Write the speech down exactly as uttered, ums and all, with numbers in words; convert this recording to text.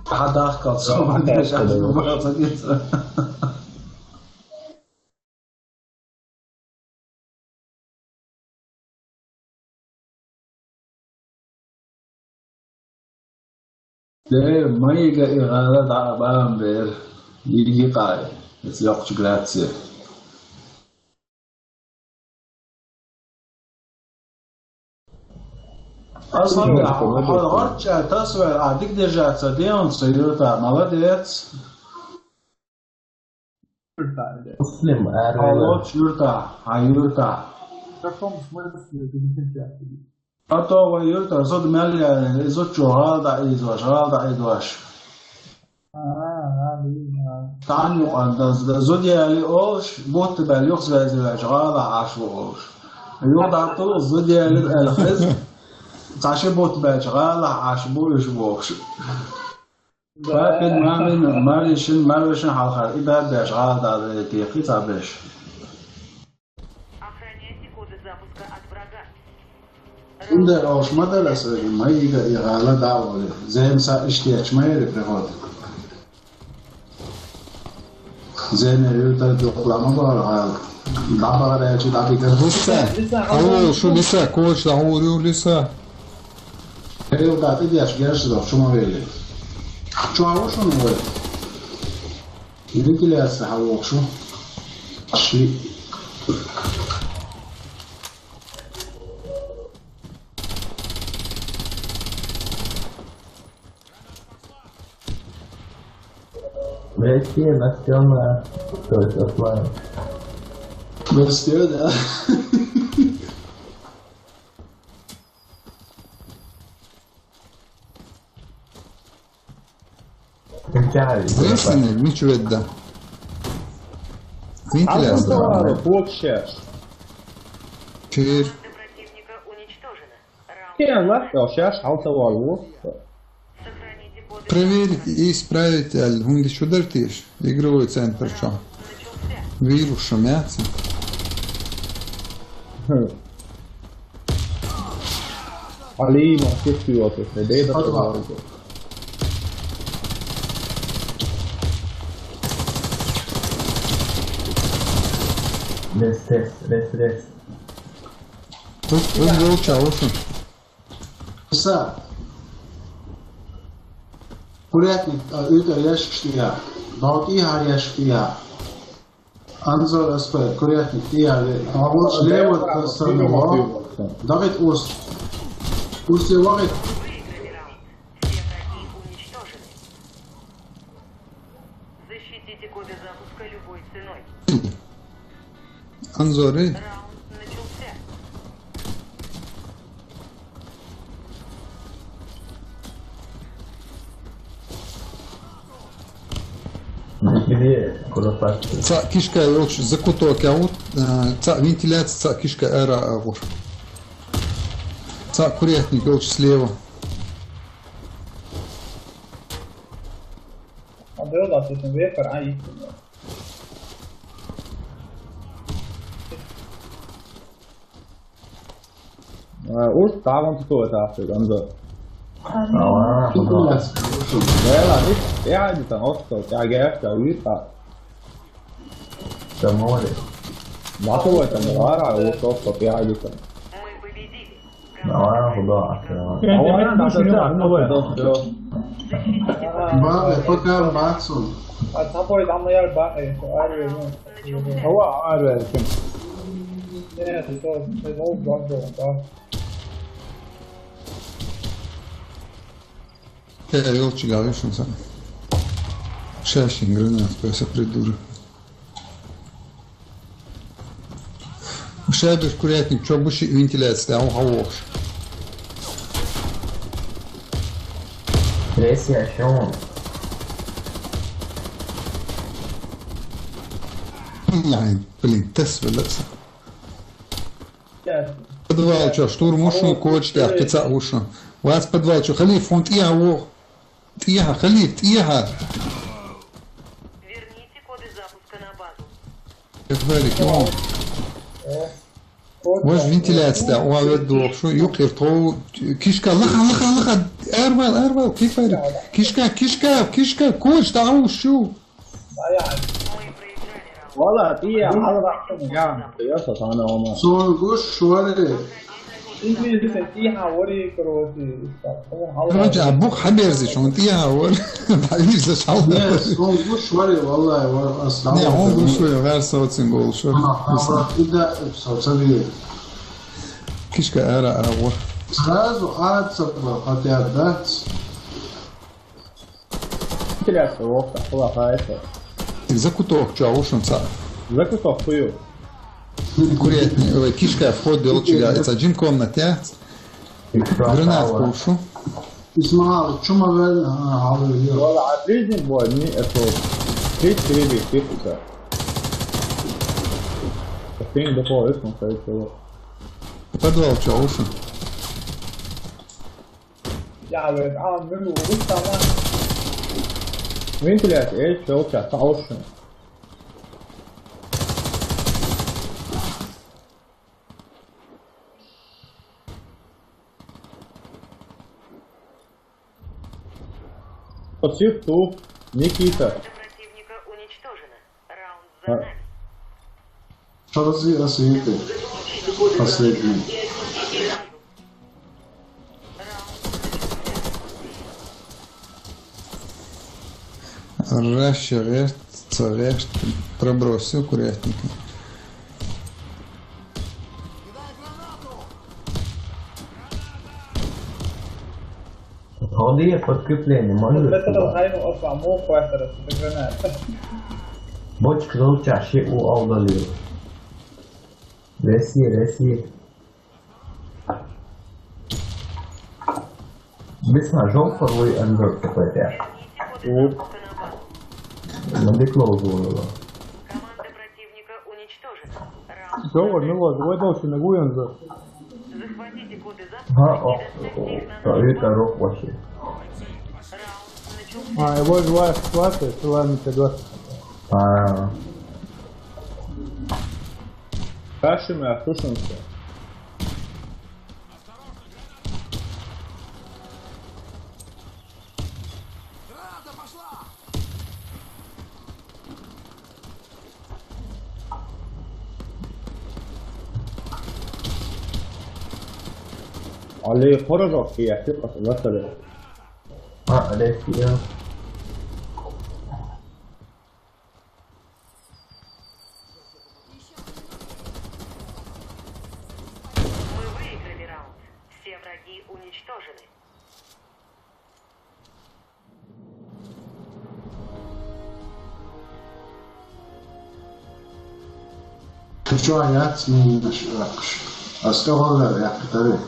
Хьан дахкал со ма деш, аз ду баха ца деза. Де, майига и гӀала дӀа а баам бер, йиги къай, эс йоккхачу граци. Аслан, хьо гӀорчча тасвер, а дика держаться делан, ца юрта, молодец. Муслим, ара. Алло, юрта, а юрта. В каком смысле ты не держаться? А то вай юрта, зуд мел яьлла, и зуд чу гӀала дӀаийзош, гӀала дӀаийзош. Тахан юкъан даз, зуд яли олуш, бутт баьлла юхазваьзаваьлча гӀала Ӏаш ву олуш. Юха дӀа ту зуд яли аьлла хеза, цхьа ши бутт баьлча гӀала Ӏаш бу уьш вохуш. Папин, мамин, маришин, марвишин хьалхара и баьб беш гӀала дӀа текхи цхьа беш. Охраняйте коды запуска от врага. Цундела олуш ма дара аса веган, ма йига и гӀала дӀа а волий. Зен са иштта ечу ма яри приход. Зене юьртара дукха ма бахара гӀала. ДӀабахара аьлча дӀабигара. Лиса, алло, шу Лиса, коча дӀахьур ю, Лиса. Хьерил дӀа тӀедеш герш доху, шу ма велли. Чу хьан ву шуна вай? Вентиляция хьан вохуш ву? Ши. Вести на стёна, то есть офлайн. На стёна? Весенний, ничего ведь да. Видите ли, Антон, Антон, вот сейчас. Чир. Кен латтал шаьш хьалатавалла ву. Проверить и исправить аьлла, хӀунда шу дара теша? Игровой центр чохь. Вирус шу меца. Хм. Алима, кис йоцу, тхе беда товарга. Рес, рес, рес, рес. Ху-, хӀун волча, хӀун шу? Са. Курятник, а, уьйтӀа яшкаш тӀехьа. Балтий хьар яшка тӀехьа. Анзор СП, курятник тӀехьа ве. А вот лево сторона. Дагит урс. Урсе вагит. Защитите коды запуска любой ценой. Анзори. Раунд начался. Где куда пойти? Цхьа кишка йолчу закуток я вот, э, цхьа вентиляция, цхьа кишка ара агур. Цхьа курятник йолчу слева. А, да, да, слушай, вепер, а, истинно. Э, уж там он такой, это, Африка, он же. А, ладно. Бела, видишь, я не там, вот что, я герка, видишь, а. Самори. Латовой там, ара, вот что, что, я не там. Мы победили. Давай, куда? Давай. Давай, да, да, да, давай, да, да. Бабе, пока бацу. А тобой там я ба, э, арю, ну. Ава, арю, ким. Нет, это, это, это, это, это. Э, ёлчик, а видишь, он сам. Шашин гранат, просто придурок. Шайбаш курятник, чо буши вентиляция, а уха вохш. Ресия, шон. Блин, блин, тес велес. Подвал чо, штурм ушун, кочтя, кица ушун. Вас подвал чо, халиф, фон тӀехьа вох. ТӀехьа, халиф, тӀехьа. Верните коды запуска на базу. Как говорит, вон. Вож вентиляция да, ва вед дохшу, юкъир тхо, кишка, лаха, лаха, лаха, арвал, арвал, кифари. Кишка, кишка, кишка, куш, тау шу. Вала, тия, алва, я, я, сатана, ома. Сон гуш, швари. Инглиз, тия, вори, короче. Короче, а бух хаберзи, шон тия, вор. Давирза шал. Не, сон гуш, швари, валлахи, вар, аслам. Не, он гуш, вар, социн гол, шо. Ама, ама, ида, соцави. Кишка ара, а, вор. Сразу ад сабла хотят дать. Вентиляция, вовка, плохая это. Закуток, чё, ушам са. Закуток, хую. Курятник, ой, кишка, вход делчига, это один комнате. Гранат кушу. Исмаил, чума вел, а, алу, ё. Вала, а ближний бой, не, это, тридцать три бит, типа. Пинг до пол, это, он стоит, чего. Подвал, чё, уши? Я говорю, а, ну, ну, вот там, а. Вентиляция, э, чё, у тебя, тауши. Подсвет туп, Никита. Команда противника уничтожена. Раунд за нами. Что за осветы? Последний. Раш, реш, цареш, пробросил курятника. Ходи подкрепление, может? Вот это вот, хайну, опа, мол, хвастера, это граната. Бочка, ну, чаще у Алдалил. Реси, реси. Бисма, жёлтый вой ангар какой-то. Вот. Надо клоузу было. Команда противника уничтожена. Раунд. Чё, Милош, давай дальше на Гуянза. Захватите коды завтра. Ага, и о, доставьте их на о, наш это рок вообще. Раунд начался. А, его живая ситуация, сила на Т двадцать. А. Каши мы отслушаемся. Али хорожок, я ты посмотри. А, али я. Мы выиграли раунд. Все враги уничтожены. Ты чё, я с ним наш-, а что, говорю, я повторю.